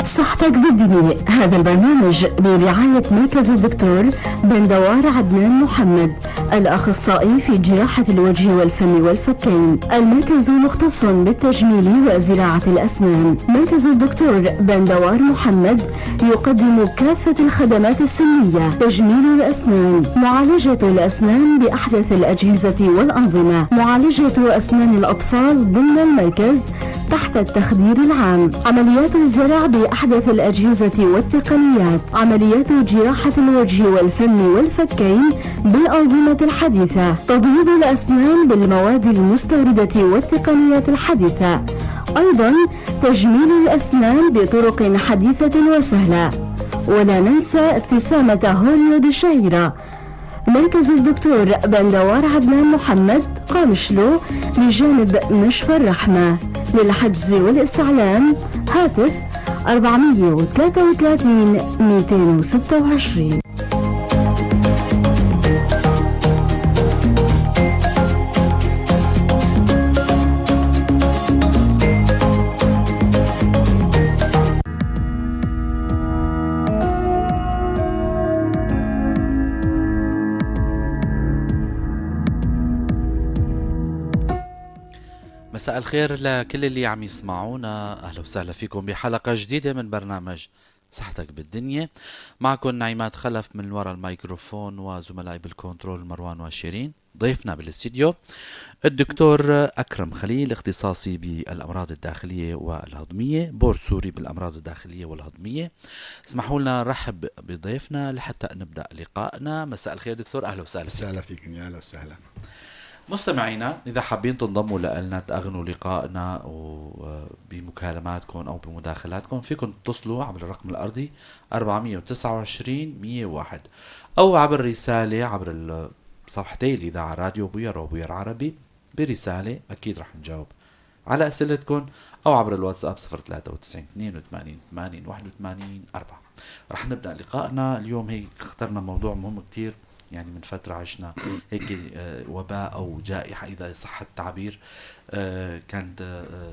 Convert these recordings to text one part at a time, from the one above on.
صحتك بالدنيا، هذا البرنامج برعاية مركز الدكتور بندوار عدنان محمد، الأخصائي في جراحة الوجه والفم والفكين. المركز مختص بالتجميل وزراعة الأسنان. مركز الدكتور بندوار محمد يقدم كافة الخدمات السنية: تجميل الأسنان، معالجة الأسنان بأحدث الأجهزة والأنظمة، معالجة أسنان الأطفال ضمن المركز تحت التخدير العام، عمليات الزرع بأحدث الأجهزة والتقنيات، عمليات جراحة الوجه والفم والفكين بالأنظمة الحديثة، تبييض الأسنان بالمواد المستوردة والتقنيات الحديثة، أيضا تجميل الأسنان بطرق حديثة وسهلة. ولا ننسى ابتسامة هوليود الشهيرة. مركز الدكتور بندوار عدنان محمد، قامشلو، بجانب مشفى الرحمة. للحجز والاستعلام هاتف 433 226. مساء الخير لكل اللي عم يسمعونا، أهلا وسهلا فيكم بحلقة جديدة من برنامج صحتك بالدنيا. معكم نعيمات خلف من وراء الميكروفون وزملائي بالكنترول مروان وشيرين. ضيفنا بالاستديو الدكتور أكرم خليل، اختصاصي بالأمراض الداخلية والهضمية، بورد سوري بالأمراض الداخلية والهضمية. اسمحوا لنا نرحب بضيفنا لحتى نبدأ لقائنا. مساء الخير دكتور، أهلا وسهلا فيك. وسهلا فيكم، يا أهلا وسهلا. مستمعينا، إذا حابين تنضموا لنا تأغنوا لقائنا بمكالماتكم أو بمداخلاتكم، فيكم تتصلوا عبر الرقم الأرضي 429 101 أو عبر رسالة عبر صفحتي الإذاعة راديو بوير وبوير عربي برسالة، أكيد رح نجاوب على أسئلتكم، أو عبر الواتساب 093 82 80 81 4. رح نبدأ لقائنا اليوم. هيك اخترنا موضوع مهم كتير، يعني من فترة عشنا هيك وباء أو جائحة إذا صح التعبير، كانت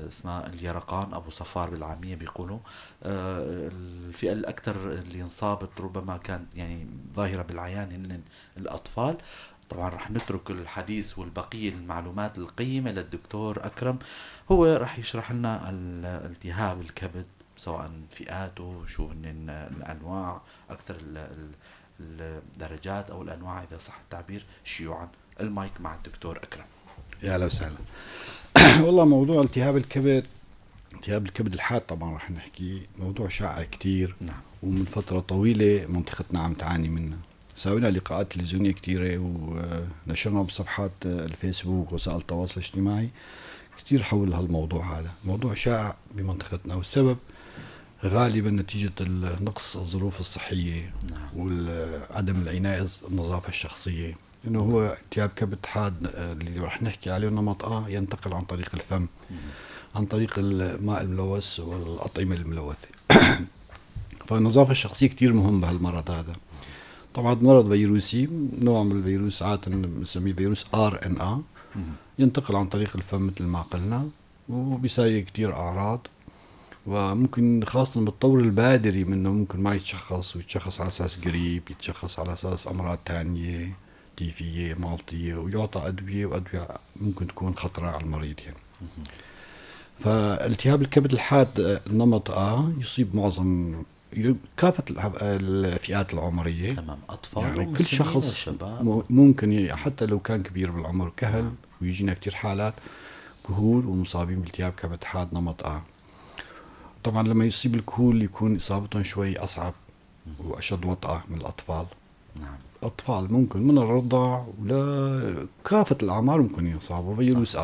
اسمها اليرقان أبو صفار بالعامية بيقولوا. الفئة الأكثر اللي انصابت ربما كانت يعني ظاهرة بالعيان هن الأطفال. طبعا رح نترك الحديث والبقية المعلومات القيمة للدكتور أكرم، هو رح يشرح لنا التهاب الكبد سواء فئاته، شو هن الأنواع، أكثر الدرجات أو الأنواع إذا صح التعبير شيوعا. المايك مع الدكتور أكرم. يا أهلا وسهلا. والله موضوع التهاب الكبد، التهاب الكبد الحاد طبعا رح نحكي، موضوع شائع كتير. نعم. ومن فترة طويلة منطقتنا عم تعاني منه. سوينا لقاءات تلفزيونية كتيرة ونشرنا بصفحات الفيسبوك وسائل التواصل الاجتماعي كتير حول هالموضوع. هذا موضوع شائع بمنطقتنا، والسبب غالبا نتيجة نقص الظروف الصحية. نعم. وعدم العناية النظافة الشخصية. إنه هو التهاب كبد حاد اللي رح نحكي عليه نمط ينتقل عن طريق الفم، عن طريق الماء الملوث والأطعمة الملوثة. فالنظافة الشخصية كتير مهم بهالمرض هذا. طبعا مرض فيروسي، نوع من الفيروس عادة بنسميه فيروس RNA، ينتقل عن طريق الفم مثل ما قلنا، وبيساوي كتير أعراض، وممكن خاصة بالطور البادري منه ممكن ما يتشخص، ويتشخص على أساس قريب، يتشخص على أساس أمراض تانية تيفية مالطية، ويعطى أدوية، وأدوية ممكن تكون خطرة على المريض يعني. فالتهاب الكبد الحاد النمط يصيب معظم كافة الفئات العمرية. أطفال كل ومسنين شخص وشباب. ممكن حتى لو كان كبير بالعمر كهل، ويجينا كتير حالات كهول ومصابين بالتهاب كبد حاد نمط A. طبعا لما يصيب الكهول يكون إصابتهم شوي أصعب وأشد وطأة من الأطفال. الأطفال ممكن من الرضع ولا كافة الأعمار ممكن ينصابوا فيروس A.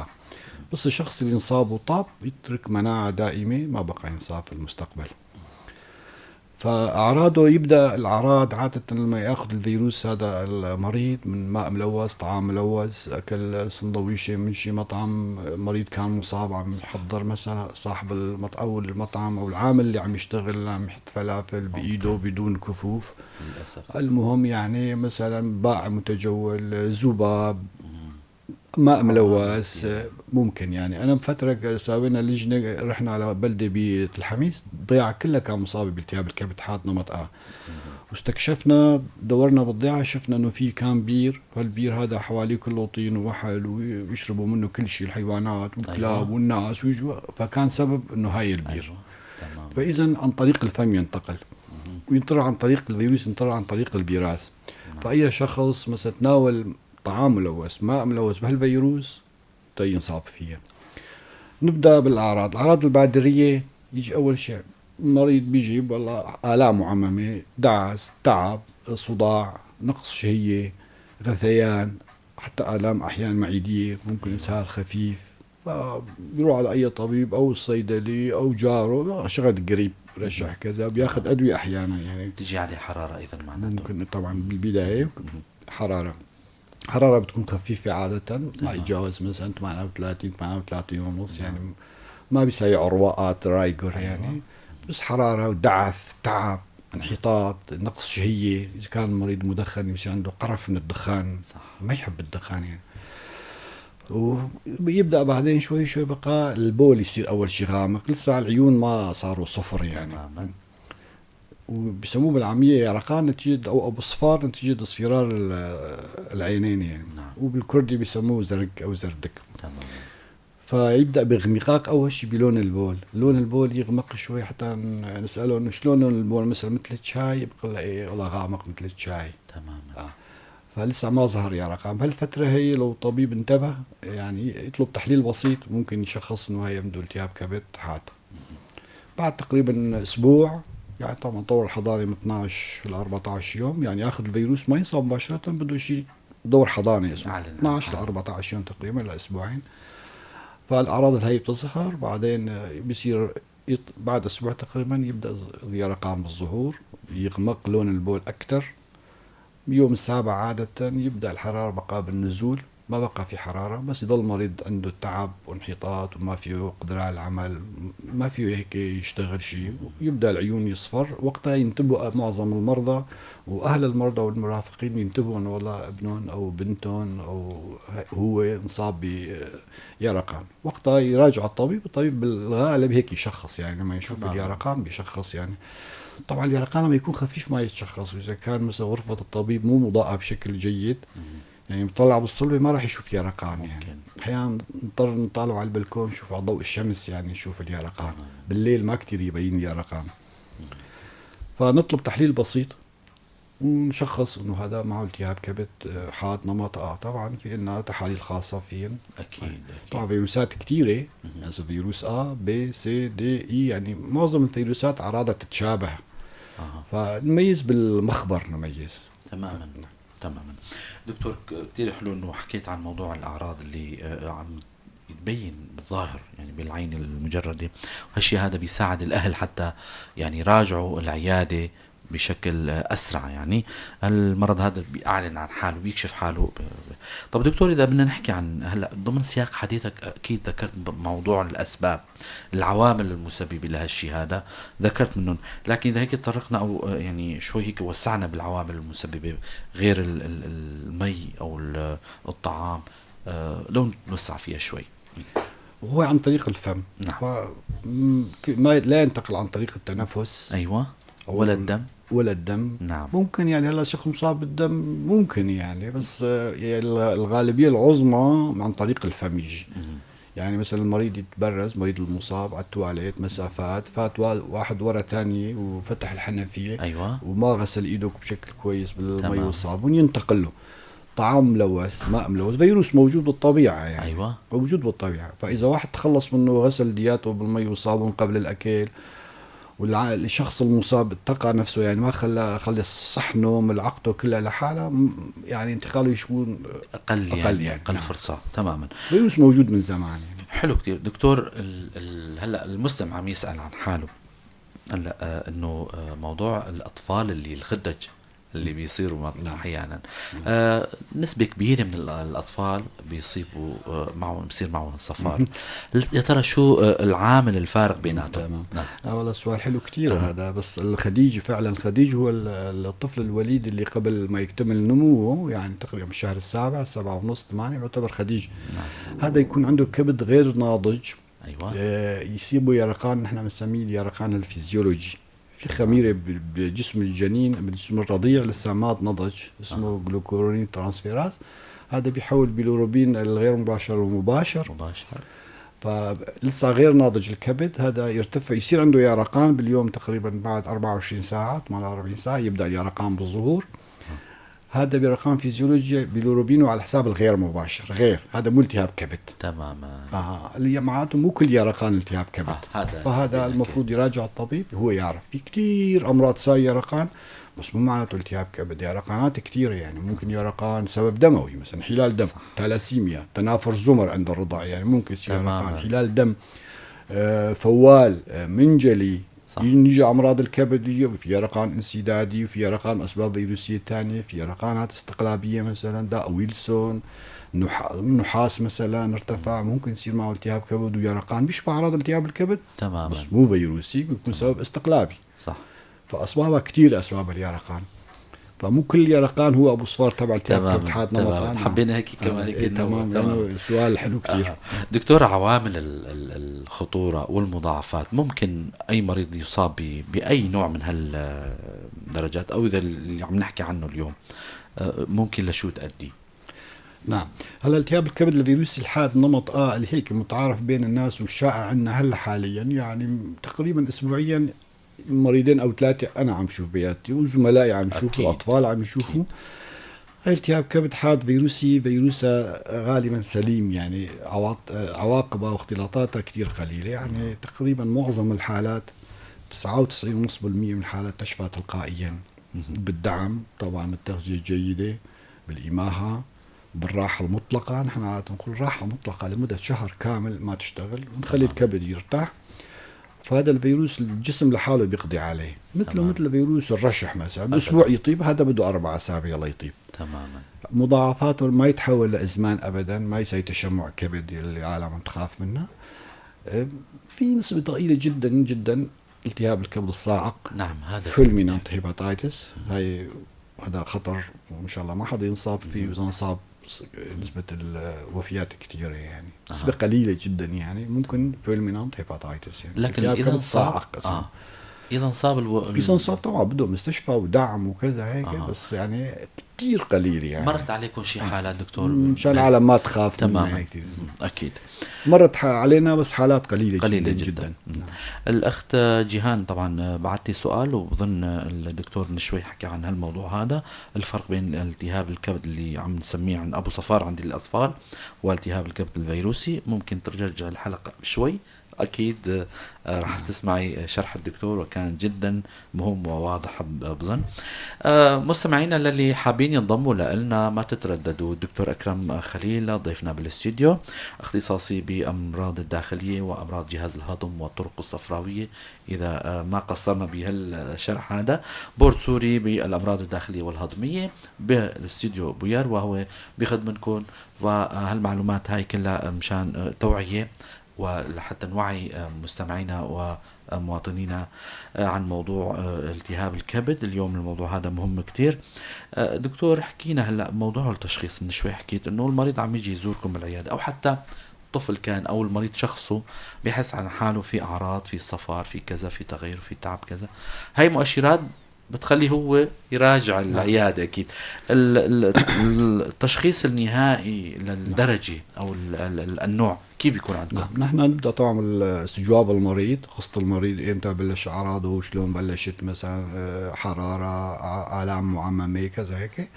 بس الشخص اللي انصاب وطاب يترك مناعة دائمة، ما بقى ينصاب في المستقبل. فأعراضه، يبدأ الأعراض عادة لما يأخذ الفيروس هذا المريض من ماء ملوث، طعام ملوث، أكل سندويشة من شي مطعم مريض كان مصاب عم يحضر مثلا، صاحب المطعم أو المطعم أو العامل اللي عم يشتغل عم يحط فلافل بإيده بدون كفوف للأسف. المهم يعني مثلا بائع متجول، ذباب، ماء ملوث ممكن. يعني أنا بفترة سوينا لجنة، رحنا على بلدة بتلحميس، الضيعة كلها كان مصابة بالتهاب الكبد حاد نمط آ، واستكشفنا، دورنا بالضيعة، شفنا إنه في كان بير، هالبير هذا حواليه كله طين ووحل ويشربوا منه كل شيء، الحيوانات والكلاب والناس ويجوا، فكان سبب إنه هاي البير. فإذا عن طريق الفم ينتقل، وينتقل عن طريق الفيروس، ينتقل عن طريق البراز. فأي شخص مثلا تناول طعام ملوث، ماء ملوث بهالفيروس، ينصاب فيها. نبدأ بالأعراض. الأعراض البادرية يجي أول شيء المريض بيجي والله آلام معممة، دعس، تعب، صداع، نقص شهية، غثيان، حتى آلام أحيانا معدية، ممكن إسهال خفيف. فبيروح على أي طبيب أو الصيدلي أو جاره، شغل قريب، رشح كذا، بياخذ أدوية أحيانا. بتجي عليه حرارة أيضا معناته. ممكن طبعا بالبداية حرارة، حرارة بتكون خفيفة عادة، ما يتجاوز مثلا 38، 38 ونص، ما بيساوي عرواقات rigor يعني، بس حرارة ودعث، تعب، انحطاط، نقص شهية. إذا كان المريض مدخن يصير عنده قرف من الدخان، ما يحب الدخان. وبيبدأ بعدين شوي شوي بقى البول يصير أول شيء غامق، لسه العيون ما صاروا صفر. وبيسموه بالعامية يرقان نتيجة أو أبو صفار نتيجة اصفرار العينين. وبالكردي بيسموه زرق أو زردك. فيبدأ بغمقاق أول شيء بلون البول، لون البول يغمق شوي، حتى نسأله إنه شلون لون البول، مثلا مثل الشاي، بقول له إيه والله غامق مثل الشاي. فلسه ما ظهر يرقان. بهالفترة هي لو الطبيب انتبه يطلب تحليل بسيط ممكن يشخص إنه هي عنده التهاب كبد حاد. بعد تقريبا أسبوع، طبعا طور الحضانة من 12 ل 14 يوم، ياخذ الفيروس ما ينصاب مباشرة، بده شيء دور حضانة اسمه. 12 ل 14 يوم تقريبا لأسبوعين. فالأعراض هي بتظهر، بعدين بيصير بعد أسبوع تقريبا يبدأ اليرقان بالظهور، يغمق لون البول أكثر. يوم السابع عادة يبدأ الحرارة بقى بالنزول، ما بقى في حرارة، بس يضل المريض عنده تعب وانحطاط وما فيه قدرة على العمل، ما فيه هيك يشتغل شيء، يبدأ العيون يصفر. وقتها ينتبهوا معظم المرضى وأهل المرضى والمرافقين، ينتبهوا إنه والله ابنهم أو بنتهم أو هو انصاب بيرقان. وقتها يراجعوا الطبيب، الطبيب بالغالب هيك يشخص، لما يشوف اليرقان بيشخص. طبعا اليرقان لما يكون خفيف ما يتشخص، إذا كان مثلا غرفة الطبيب مو مضاءة بشكل جيد، مطلع بالصلبة ما راح يشوف يرقان. أحيانا نضطر نطالعه على البلكون نشوف على ضوء الشمس، نشوف اليرقان. بالليل ما كتير يبين اليرقان. فنطلب تحليل بسيط ونشخص إنه هذا معه التهاب كبد حاد نمط آ. طبعا في إلنا تحاليل خاصة فيهن. أكيد. طبعا فيروسات كتيرة، يعني فيروس A B C D E، معظم الفيروسات أعراضها تتشابه. فنميز بالمخبر، نميز. تماما. دكتور، كتير حلو إنه حكيت عن موضوع الأعراض اللي عم يتبين بالظاهر بالعين المجردة، وهالشي هذا بيساعد الأهل حتى يراجعوا العيادة بشكل أسرع. المرض هذا بيعلن عن حاله، بيكشف حاله. طب دكتور، إذا بدنا نحكي عن هلأ ضمن سياق حديثك أكيد ذكرت موضوع الأسباب، العوامل المسببة لهالشي هذا ذكرت منهم، لكن إذا هيك تطرقنا أو شوي هيك وسعنا بالعوامل المسببة غير المي أو الطعام، لو نوسع فيها شوي. وهو عن طريق الفم. ما لا ينتقل عن طريق التنفس. ولا الدم. ولا الدم. ممكن هلا شخص مصاب بالدم ممكن بس الغالبية العظمى عن طريق الفم يجي. مثلا المريض يتبرز، مريض المصاب على التواليت مسافات، فات واحد ورا تاني وفتح الحنفية. وما غسل ايده بشكل كويس بالمي والصابون، ينتقل له. طعام ملوث، ماء ملوث، فيروس موجود بالطبيعة. موجود بالطبيعة. فإذا واحد تخلص منه وغسل دياته بالمي والصابون قبل الأكل، والشخص المصاب اتقى نفسه، ما خلى صحنه ملعقته كلها لحالها، انتقاله يكون أقل أقل أقل فرصة. تماما. فيروس موجود من زمان. حلو كتير دكتور. هلا المستمع عم يسأل عن حاله هلا انه موضوع الاطفال اللي الخدج اللي بيصيروا احيانا، نسبة كبيرة من الاطفال بيصيبوا معهم، بصير معهم الصفار. يا ترى شو العامل الفارق بيناتهم؟ تمام. نعم. والله سؤال حلو كثير هذا. بس الخديج فعلا، الخديج هو الطفل الوليد اللي قبل ما يكتمل نموه، يعني تقريبا بالشهر السابع، 7.5، 8، يعتبر خديج. هذا يكون عنده كبد غير ناضج. يصيبه يرقان، نحن بنسميه اليرقان الفيزيولوجي. في خميرة بجسم الجنين، بجسم الرضيع لسه ما نضج، اسمه glucuronyl transferase. هذا بيحول بيلوروبين الغير مباشر والمباشر. مباشر. فلسه غير ناضج الكبد، هذا يرتفع، يصير عنده يرقان باليوم تقريبا بعد 24 ساعة، 48 ساعة يبدأ اليرقان بالظهور. هذا بيرقان فيزيولوجي بيلوروبين وعلى حساب الغير مباشر، غير هذا مو التهاب كبد. اللي معناته مو كل يرقان التهاب كبد. هذا فهذا المفروض يراجع الطبيب، هو يعرف. في كتير أمراض ساي يرقان بس مو معناته التهاب كبد، يرقانات كتيرة، يعني ممكن يرقان سبب دموي مثلا حلال دم، تالاسيميا، تنافر زمر عند الرضع، يعني ممكن يصير يرقان حلال دم، فوال، منجلي. يجي أمراض الكبد، يجي في يرقان انسدادي، وفي يرقان أسباب فيروسية تانية، في يرقانات استقلابية مثلا داء ويلسون، نحاس مثلا ارتفع، ممكن يصير معه التهاب كبد ويرقان بيشبه أعراض التهاب الكبد. بس مو فيروسي، بيكون سبب استقلابي. فأسبابها كتير أسباب اليرقان، فمو كل يرقان هو أبو صفار تبع التهاب كبد حاد نمط. حبينا هيك كمان هيك نوع. سؤال حلو كتير. دكتور، عوامل الخطورة والمضاعفات، ممكن أي مريض يصاب بأي نوع من هالدرجات أو إذا اللي عم نحكي عنه اليوم، ممكن لشو تؤدي؟ نعم. هلا التهاب الكبد الفيروسي الحاد نمط اللي هيك متعارف بين الناس والشائع عندنا هلا حاليا، يعني تقريبا اسبوعيا مريضين او 3 انا عم شوف بياتي وزملائي عم يشوفوا، اطفال عم يشوفوا. هاي التهاب كبد حاد فيروسي، فيروسها غالبا سليم، يعني عواقبها واختلاطاتها كتير قليلة، يعني تقريبا معظم الحالات تسعة وتسعين ونص بالمية من الحالات تشفى تلقائيا بالدعم طبعا، بالتغذية الجيدة، بالإماهة، بالراحة المطلقة. نحن عادة نقول راحة مطلقة لمدة شهر كامل ما تشتغل، ونخلي الكبد يرتاح. فهذا الفيروس الجسم لحاله بيقضي عليه، مثل فيروس الرشح مثلا، بأسبوع يطيب، هذا بده 4 أسابيع ليطيب. مضاعفاته ما يتحول لإزمان أبدا، ما يسوي تشمع كبد اللي العالم تخاف منه. في نسبة ضئيلة جدا جدا التهاب الكبد الصاعق. هذا fulminant hepatitis، هذا خطر وإن شاء الله ما حدا ينصاب فيه، وإذا انصاب نسبة الوفيات كثيرة، نسبة قليلة جدا، ممكن fulminant hepatitis، لكن التهاب إذا كبد انصاب صاعق اسمه. إذا انصاب إذا انصاب طبعا بده مستشفى ودعم وكذا هيك، بس كثير قليل. مرت عليكم شي حالات دكتور؟ مشان العالم ما تخاف منها هيك كثير. مرت علينا بس حالات قليلة قليلة جداً جداً. جداً. الأخت جيهان طبعا بعثتي سؤال، وبظن الدكتور من شوي حكى عن هالموضوع هذا، الفرق بين التهاب الكبد اللي عم نسميه عند أبو صفار عند الأطفال والتهاب الكبد الفيروسي. ممكن ترجع الحلقة شوي، أكيد، راح تسمعي شرح الدكتور وكان جدا مهم وواضح بظن. مستمعينا للي حابين ينضموا لنا ما تترددوا، الدكتور أكرم خليل ضيفنا بالاستوديو، اختصاصي بأمراض الداخلية وأمراض جهاز الهضم والطرق الصفراوية، إذا ما قصرنا بهالشرح هذا، board سوري بالأمراض الداخلية والهضمية بالاستوديو بوير، وهو بخدمتكم. وهالمعلومات هاي كلها مشان توعية ولحتى نوعي مستمعينا ومواطنينا عن موضوع التهاب الكبد. اليوم الموضوع هذا مهم كتير. دكتور، حكينا هلأ موضوع التشخيص من شوي، حكيت إنه المريض عم يجي يزوركم بالعيادة، أو حتى طفل كان أو المريض شخصه بيحس عن حاله في أعراض، في صفار، في كذا، في تغير، في تعب كذا، هاي مؤشرات بتخليه هو يراجع العيادة. أكيد التشخيص النهائي للدرجة أو النوع كيف بيكون عندكم؟ نعم، نحن نبدأ طبعا استجواب المريض، قصة المريض إمتى بلش أعراضه، وشلون بلشت مثلا، حرارة، آلام معممة كذا هيك.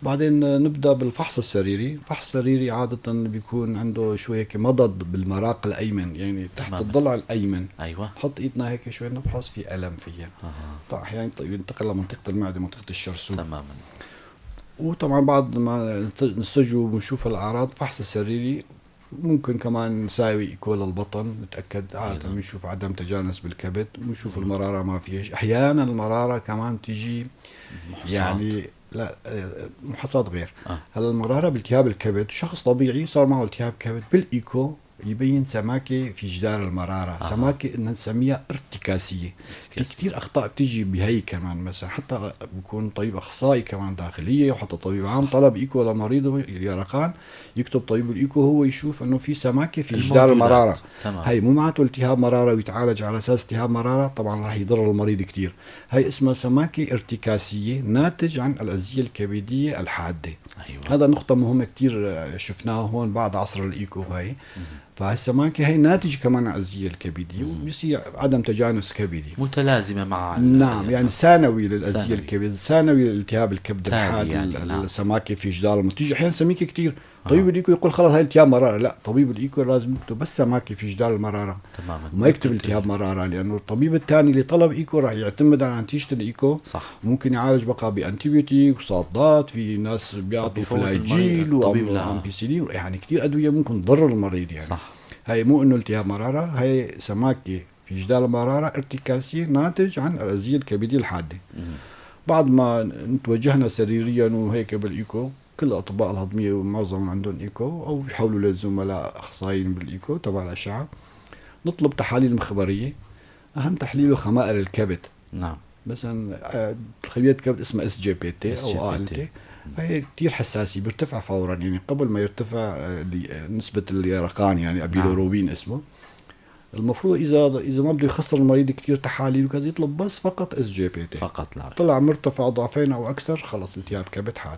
بعدين نبدأ بالفحص السريري. الفحص السريري عادة بيكون عنده شوي هيك مضض بالمراق الأيمن، يعني تحت الضلع الأيمن. نحط إيدنا هيك شوي نفحص في ألم فيها. طبعا أحيانا ينتقل لمنطقة المعدة، منطقة الشرسوف. وطبعا بعد ما نستجوب ونشوف الأعراض، فحص السريري ممكن كمان نساوي ايكو للبطن، نتاكد. عادة بنشوف عدم تجانس بالكبد، بنشوف المرارة ما فيها. احيانا المرارة كمان تيجي محصات. يعني لا، محصات غير. هلا المرارة بالتهاب الكبد، شخص طبيعي صار معه التهاب كبد، بالايكو يبين سماكه في جدار المرارة. سماكه نسميها ارتكاسيه. في كثير اخطاء بتيجي بهي كمان، مثلا حتى بكون طبيب اخصائي كمان داخلية وحتى طبيب عام طلب ايكو لمريضه اليرقان، يكتب طبيب الايكو هو يشوف انه في سماكه في جدار المرارة. هي مو معناته التهاب مرارة ويتعالج على اساس التهاب مرارة، طبعا راح يضر المريض كثير. هي اسمها سماكه ارتكاسيه ناتج عن الاذية الكبديه الحادة. هذا نقطة مهمة كثير شفناها هون بعد عصر الايكو هاي. فالسماكه هي ناتج كمان عن الأذية الكبدية، وبيصير عدم تجانس كبدي متلازمة مع نعم، يعني ثانوي للأذية الكبدية، ثانوي لالتهاب الكبد الحاد يعني. نعم. السماكة في جدار تيجي أحيانا سميكة كثير. طبيب الإيكو يقول خلص هاي التهاب مرارة، لا، طبيب الإيكو لازم يكتب بس سماكة في جدار المرارة تماما، وما يكتب التهاب مرارة، لأنه الطبيب الثاني اللي طلب إيكو راح يعتمد على نتيجة الإيكو. صح. ممكن يعالج بقى ب antibiotique وصادات، في ناس بيعطوا فلاجيل وأمبيسيلين، يعني كثير أدوية ممكن تضر المريض يعني. صح. هاي مو انه التهاب مرارة، هاي سماكة في جدار المرارة ارتكاسية ناتج عن الأذية الكبدية الحادة. بعد ما توجهنا سريريا وهيك بالايكو، كل الاطباء الهضمية ومعظم عندهم ايكو او بيحولوا للزملاء اخصائيين بالايكو تبع الاشعة، نطلب تحاليل مخبرية. اهم تحليل خمائر الكبد. نعم. مثلا خميرة الكبد اسمها SGPT او ALT، هي كثير حساسة، بيرتفع فورا يعني قبل ما يرتفع نسبه اليرقان يعني البيليروبين اسمه. المفروض اذا ما بده يخسر المريض كثير تحاليل وكذا يطلب بس فقط SGPT فقط، لا طلع مرتفع ضعفين او اكثر خلص التهاب كبد حاد.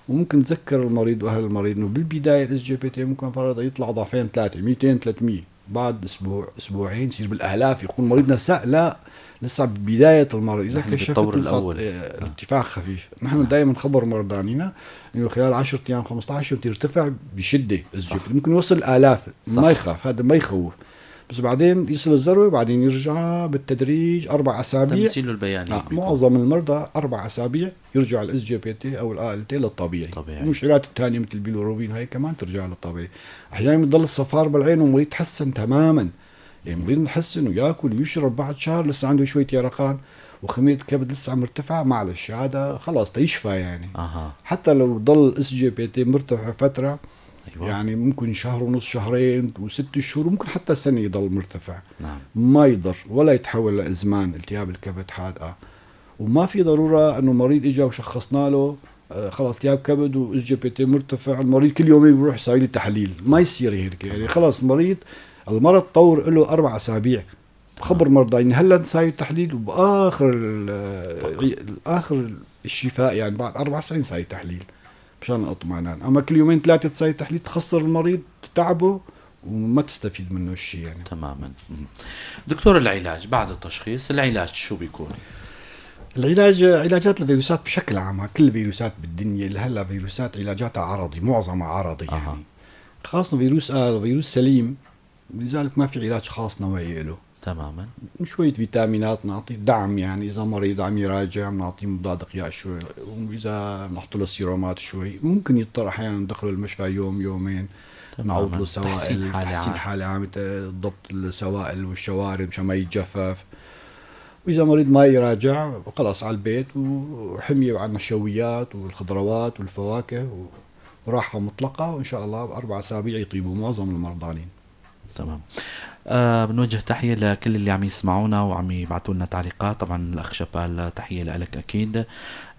وممكن تذكر المريض واهل المريض انه بالبداية ال SGPT ممكن فرضا يطلع ضعفين ثلاثة 200 300، بعد اسبوع اسبوعين يصير بالالاف، يقول مريضنا لا لسه ببداية المرض. اذا كشفت الاول ارتفاع خفيف، نحن دائما نخبر مرضانينا انه خلال 10 ايام 15 يوم ترتفع بشده ال SGPT، ممكن يوصل الالاف. ما يخاف، هذا ما يخوف، بس بعدين يصل الذروة وبعدين يرجع بالتدريج 4 أسابيع. تمثيله البياني معظم المرضى 4 أسابيع يرجع ال SGPT او ال ALT للطبيعي. المشعرات الثانية مثل البيلوروبين هي كمان ترجع للطبيعي. احيانا بتضل الصفار بالعين والمريض تحسن تماما، يعني المريض تحسن وياكل ويشرب، بعد شهر لسه عنده شوية يرقان وخميره الكبد لسه عم مرتفعة، معلش هذا خلص تيشفى يعني. حتى لو ضل SGPT مرتفع فترة. أيوة. يعني ممكن شهر ونص، شهرين، وست شهور، ممكن حتى سنة يضل مرتفع. نعم. ما يضر ولا يتحول لإزمان التهاب الكبد حاد. وما في ضرورة انه مريض اجى وشخصنا له خلص التهاب كبد و SGPT مرتفع، المريض كل يومين بيروح يسوي لي تحليل، ما يصير هيك يعني. خلص المريض المرض طور له 4 أسابيع، خبر مرضى يعني هلا نساوي التحليل، وباخر اخر الشفاء يعني بعد 4 سنين نساوي تحليل مشان اطمئنان. اما كل يومين ثلاثة تساوي تحليل تخسر المريض تتعبه وما تستفيد منه الشيء يعني. تماما. دكتور، العلاج بعد التشخيص، العلاج شو بيكون؟ العلاج، علاجات الفيروسات بشكل عام، كل الفيروسات بالدنيا اللي هلا فيروسات علاجاتها عرضي، معظمها عرضي يعني. خاصة فيروس فيروس سليم، لذلك ما في علاج خاص نوعي له. تماما. شوية فيتامينات نعطيه دعم يعني، إذا مريض عم يراجع بنعطيه مضاد قياء شوي، وإذا بنحط له سيرومات شوي، ممكن يضطر أحيانا ندخله المشفى يوم يومين، نعوض له سوائل، تحسين حالة عامة، ضبط السوائل والشوارب مشان ما يتجفف. وإذا مريض ما يراجع خلاص على البيت، وحمية على النشويات والخضروات والفواكه وراحة مطلقة، وإن شاء الله ب4 أسابيع يطيبوا معظم المرضانين. تمام. بنوجه تحية لكل اللي عم يسمعونا وعم يبعثوا لنا تعليقات. طبعا الأخ شبال تحية لك أكيد،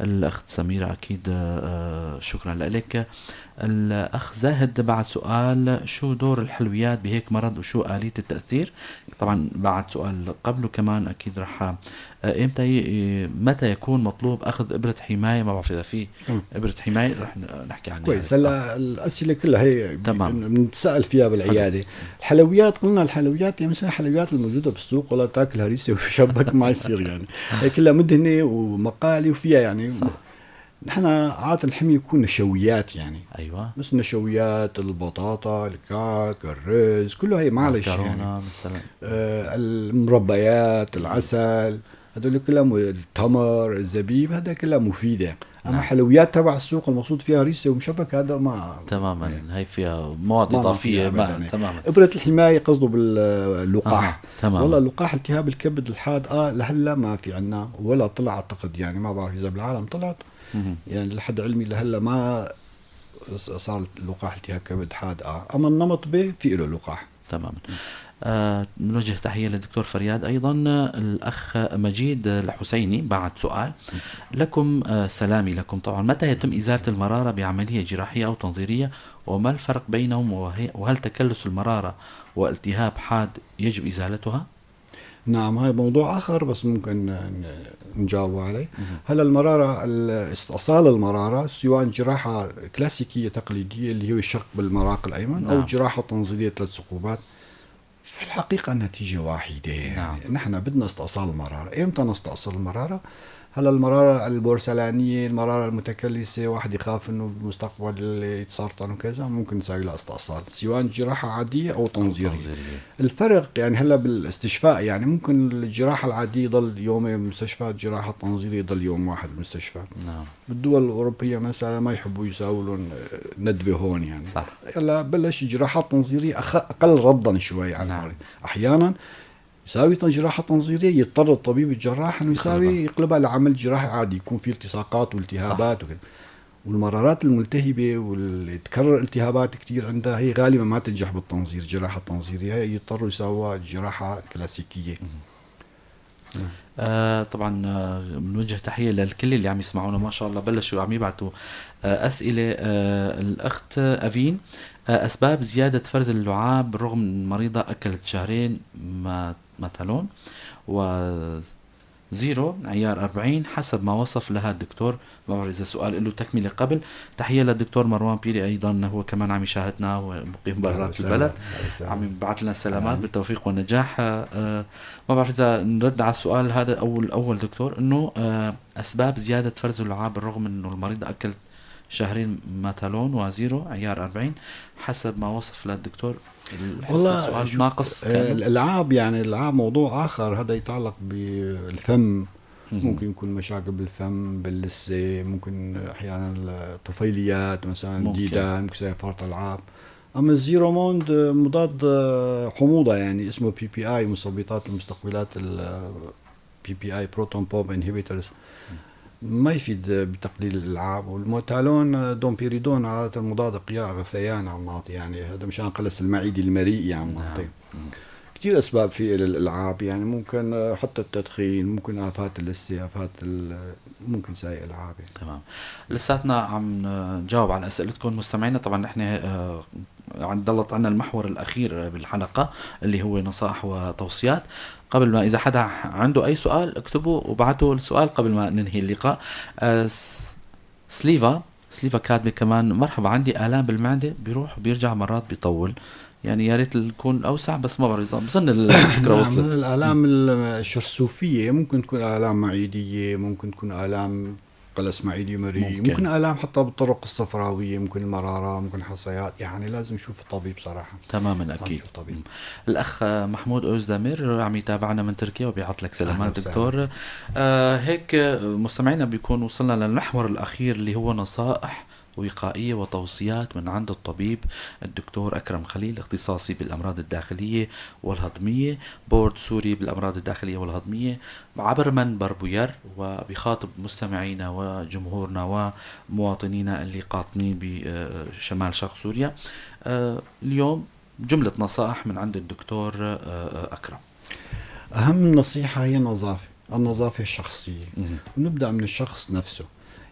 الأخت سميرة أكيد شكرا لك. الأخ زاهد بعد سؤال، شو دور الحلويات بهيك مرض وشو آلية التأثير؟ طبعا بعد سؤال قبله كمان أكيد رح إمتى متى يكون مطلوب أخذ إبرة حماية؟ ما بعرف إذا في إبرة حماية رح نحكي عنها. كويس. هلا الأسئلة كلها هي بنتسأل فيها بالعيادة. الحلويات قلنا الحلويات يعني مثلا الحلويات الموجودة بالسوق ولا تاكل هريسة وشبك ما يصير يعني، هي كلها مدهنة ومقالي وفيها يعني. صح. نحن عادة الحمية يكون نشويات يعني. أيوة. بس النشويات، البطاطا، الكعك، الرز، كله هي معلش يعني. مثلا المربيات، العسل، هدول كلهم، التمر، الزبيب، هذا كلها مفيدة. اما حلويات تبع السوق المقصود فيها هريسه ومشبك هذا ما تماما، هي فيها مواد ما اضافية فيها ما أبداً. تماما. ابره الحماية قصده باللقاح. تماما. والله لقاح التهاب الكبد الحاد لهلا ما في عنا ولا طلع اعتقد، يعني ما بعرف اذا بالعالم طلعت، يعني لحد علمي لهلا ما صار لقاح التهاب كبد حاد. اما النمط ب في له لقاح. تماما. نوجه تحية للدكتور فرياد. أيضا الأخ مجيد الحسيني بعد سؤال لكم، سلامي لكم. طبعا متى يتم إزالة المرارة بعملية جراحية أو تنظيرية، وما الفرق بينهم، وهل تكلس المرارة والتهاب حاد يجب إزالتها؟ نعم، هاي موضوع آخر بس ممكن نجاوب عليه. هلا المرارة، استئصال المرارة سواء جراحة كلاسيكية تقليدية اللي هو الشق بالمراق الأيمن، أو جراحة تنظيرية 3 ثقوبات، في الحقيقة النتيجة واحدة. نحن بدنا استئصال المرارة. إمتى نستأصل المرارة؟ هلا المرارة البورسلانية، المرارة المتكلسة، واحد يخاف إنه بالمستقبل يتسرطن وكذا، ممكن نسوي لها استئصال سواء جراحة عادية أو تنظيرية. تنظيرية. الفرق يعني هلا بالاستشفاء، يعني ممكن الجراحة العادية يضل يومين بالمستشفى، الجراحة التنظيرية يضل يوم واحد بالمستشفى. بالدول الأوروبية مثلا ما يحبوا يساووا لهم ندبة هون يعني. هلا بلش الجراحات التنظيرية أقل ردا شوي على المريض. أحيانا يساوي جراحة تنظيرية يضطر الطبيب الجراح إنه يقلبها لعمل جراحي عادي، يكون في التصاقات والتهابات وكذا. والمرارات الملتهبة واللي تكرر التهابات كتير عندها هي غالبا ما تنجح بالتنظير، جراحة تنظيرية هي يضطروا يساووها جراحة كلاسيكية. طبعا، بنوجه تحية للكل اللي عم يسمعونا، ما شاء الله بلشوا عم يبعثوا أسئلة. الأخت أفين، أسباب زيادة فرز اللعاب بالرغم من المريضة أكلت شهرين ماتالون و زيرو عيار 40 حسب ما وصف لها الدكتور. ما بعرف إذا سؤال له تكملة قبل. تحية للدكتور مروان بيري أيضا، هو كمان عم يشاهدنا ومقيم برات البلد، أهلا وسهلا. عم يبعث لنا السلامات بالتوفيق والنجاح. ما بعرف إذا نرد على السؤال هذا أو الأول دكتور، إنه، أسباب زيادة فرز اللعاب بالرغم إنه المريض أكل شهرين ماتالون وزيرو عيار 40 حسب ما وصف للدكتور. الحس السؤال ناقص كأنه. الألعاب، يعني الألعاب موضوع آخر، هذا يتعلق بالفم. ممكن يكون مشاكل بالفم، باللثة، ممكن أحيانا الطفيليات مثلا، ديدان، ممكن يصير فرط ألعاب. أما الزيروموند مضاد حموضة، يعني اسمه بي بي آي، مثبطات المستقبلات ال بي بي آي، proton pump inhibitors، ما يفيد بتقليل الألعاب. والموتالون دومبيريدون عادة مضاد قياء غثيان عم نعطي، يعني هذا مشان قلس المعدة المريء عم نعطي. كثير أسباب في للألعاب، يعني ممكن حتى التدخين، ممكن آفات اللثة، آفات ممكن سايق ألعاب يعني. تمام، لساتنا عم نجاوب على أسئلتكم مستمعينا. طبعا نحن، ضلت عنا المحور الأخير بالحلقة اللي هو نصائح وتوصيات. قبل ما إذا حدا عنده أي سؤال اكتبوا وبعتوا السؤال قبل ما ننهي اللقاء. سليفا كاتبة كمان، مرحبا، عندي آلام بالمعدة بيروح وبيرجع مرات بيطول، يعني يا ريت يكون أوسع، بس ما بعرف، بظن الفكرة وصلت. الآلام الشرسوفية ممكن تكون آلام معدية، ممكن تكون آلام قلس معدي مريء، ممكن آلام حتى بالطرق الصفراوية، ممكن المرارة، ممكن حصيات، يعني لازم نشوف الطبيب صراحة. تماما، لازم أكيد. نشوف الطبيب. الأخ محمود أوزدامير عم يتابعنا من تركيا وبيعط لك سلامات أهلا وسهلا. دكتور. هيك مستمعينا بيكون وصلنا للمحور الأخير اللي هو نصائح وقائية وتوصيات من عند الطبيب الدكتور أكرم خليل، اختصاصي بالأمراض الداخلية والهضمية، بورد سوري بالأمراض الداخلية والهضمية، عبر منبر بوير، وبيخاطب مستمعينا وجمهورنا ومواطنينا اللي قاطنين بشمال شرق سوريا. اليوم جملة نصائح من عند الدكتور أكرم. أهم نصيحة هي النظافة، النظافة الشخصية. ونبدأ من الشخص نفسه،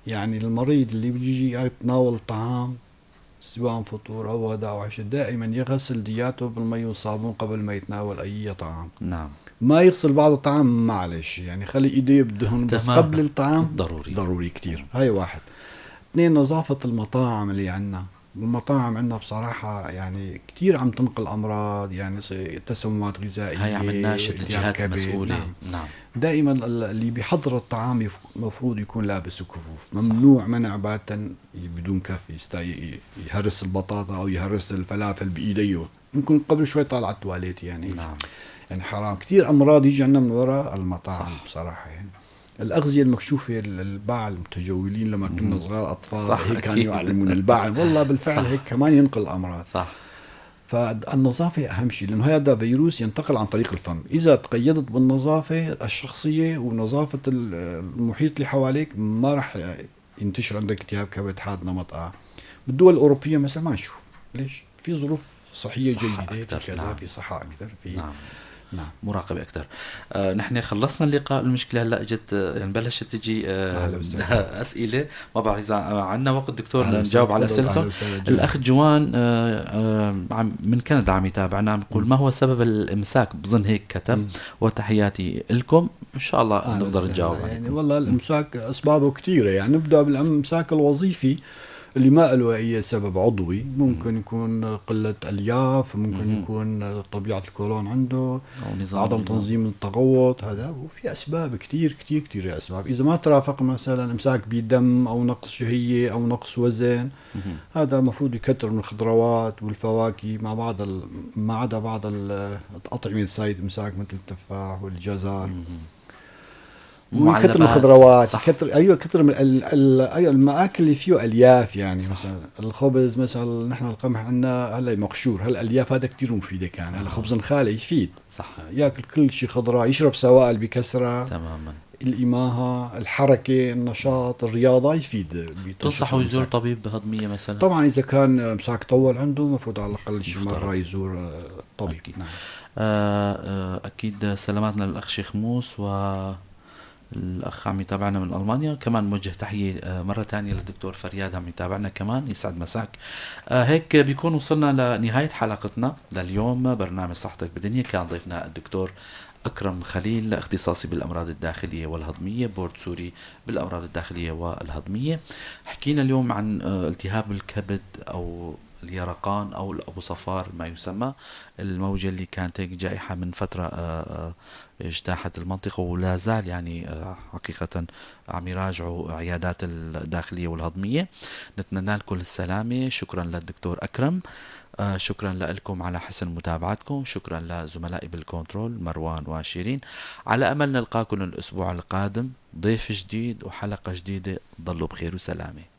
يعني المريض اللي بيجي يتناول الطعام سواء فطور أو غداء أو عشاء دائما يغسل دياته بالمي والصابون قبل ما يتناول أي طعام. ما يغسل بعض الطعام، معلش، يعني خلي إيديه بدهن بس قبل الطعام ضروري كتير. هاي واحد. اثنين، نظافة المطاعم اللي عنا. المطاعم عنا بصراحة كتير عم تنقل أمراض، تسممات غذائية، هاي عم نناشد الجهات كبد. المسؤولة. دائما اللي بيحضر الطعام المفروض يكون لابس كفوف. ممنوع منع باتا بدون كف يهرس البطاطا أو يهرس الفلافل بإيديه، ممكن قبل شوي طالع على التواليت. حرام كتير أمراض يجي عنا من وراء المطاعم. بصراحة. الاغذية المكشوفه، الباعة المتجولين لما كنا صغار اطفال، هيك كانوا يعلمون الباعة، والله بالفعل. هيك كمان ينقل امراض. فالنظافه اهم شيء، لانه هذا فيروس ينتقل عن طريق الفم. اذا تقيدت بالنظافة الشخصية ونظافه المحيط اللي حواليك ما راح ينتشر عندك التهاب كبد حاد نمط ا. بالدول الاوروبية مثلا ما نشوف، ليش؟ في ظروف صحية صحة جيده، أكثر، في كذا، في صحة اكثر، في نعم. مراقبة اكثر. نحن خلصنا اللقاء، المشكلة هلا اجت يعني بلشت تجي أهلا وسهلا. اسئله، ما بعرف اذا عندنا وقت دكتور أهلا نجاوب على وسهلا. اسئلتهم. أهلا وسهلا. الاخ جوان من كندا عم يتابعنا، عم يقول ما هو سبب الامساك؟ بظن هيك كتب. وتحياتي لكم، ان شاء الله أهلا نقدر وسهلا. نجاوب يعني عليكم. والله الامساك اسبابه كثيره، يعني نبدا بالامساك الوظيفي اللي ما له اي سبب عضوي، ممكن يكون قلة الياف، ممكن يكون طبيعة الكولون عنده، أو نظام عدم نظام. تنظيم التغوط هذا. وفي اسباب كثير كثير كثير اسباب. اذا ما ترافق مثلا امساك بدم او نقص شهية او نقص وزن، هذا المفروض يكثر من الخضروات والفواكه مع بعض ما عدا بعض الاطعمة تسايد امساك مثل التفاح والجزر، ويكثر معلبات. من الخضروات. يكثر، ايوه، كثر من ايوه المآكل اللي فيه الياف، يعني مثلا الخبز مثلا، نحن القمح عندنا هلا مقشور، هالالياف هذا كثير مفيدة كان، هلا خبز نخالي يفيد. ياكل كل شيء خضراء، يشرب سوائل بكثره. الإماهة، الحركة، النشاط، الرياضة يفيد بتنشيط تنصحوا يزور الإمساك. طبيب هضميه مثلا؟ طبعا اذا كان امساك طول عنده المفروض على الاقل شي يفترض. مرة يزور طبيب. نعم. أكيد سلاماتنا للأخ شيخ موس والأخ عم يتابعنا من ألمانيا، كمان موجه تحية مرة تانية للدكتور فرياد عم يتابعنا كمان، يسعد مساك. هيك بيكون وصلنا لنهاية حلقتنا لليوم، برنامج صحتك بدنيا. كان ضيفنا الدكتور أكرم خليل، اختصاصي بالأمراض الداخلية والهضمية، بورد سوري بالأمراض الداخلية والهضمية. حكينا اليوم عن التهاب الكبد أو اليرقان أو الأبو صفار ما يسمى، الموجة اللي كانت هيك جائحة من فترة اجتاحت المنطقة ولا زال يعني حقيقة عم يراجعوا عيادات الداخلية والهضمية. نتمنى لكم السلامة. شكرا للدكتور أكرم، شكرا لكم على حسن متابعتكم، شكرا لزملائي بالكنترول مروان وشيرين. على أمل نلقاكم الأسبوع القادم ضيف جديد وحلقة جديدة. ضلوا بخير وسلامة.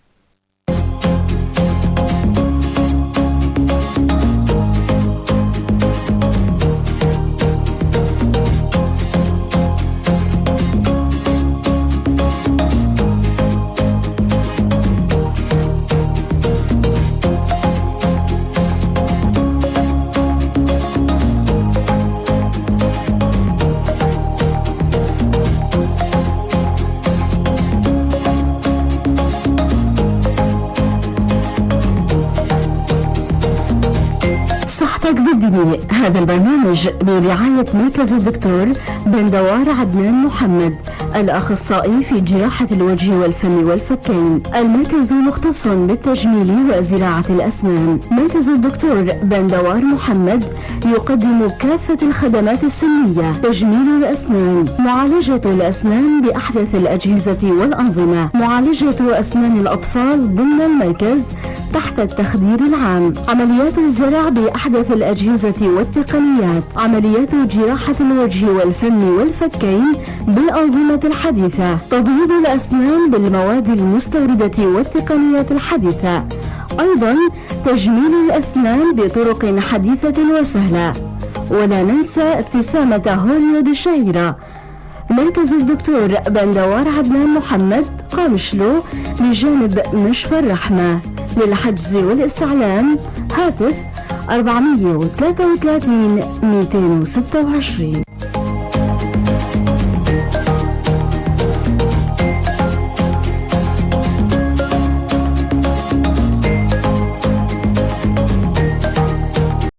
صحتك بالدنيا، هذا البرنامج برعاية مركز الدكتور بندوار عدنان محمد، الأخصائي في جراحة الوجه والفم والفكين. المركز مختص بالتجميل وزراعة الأسنان. مركز الدكتور بندوار محمد يقدم كافة الخدمات السنية: تجميل الأسنان، معالجة الأسنان بأحدث الأجهزة والأنظمة، معالجة أسنان الأطفال ضمن المركز تحت التخدير العام، عمليات الزرع بأحدث الأجهزة والتقنيات، عمليات جراحة الوجه والفم والفكين بالأنظمة الحديثة، تبييض الأسنان بالمواد المستوردة والتقنيات الحديثة، أيضا تجميل الأسنان بطرق حديثة وسهلة. ولا ننسى ابتسامة هوليود الشهيرة. مركز الدكتور بندوار عدنان محمد، قامشلو، بجانب مشفى الرحمة. للحجز والاستعلام هاتف 433 226.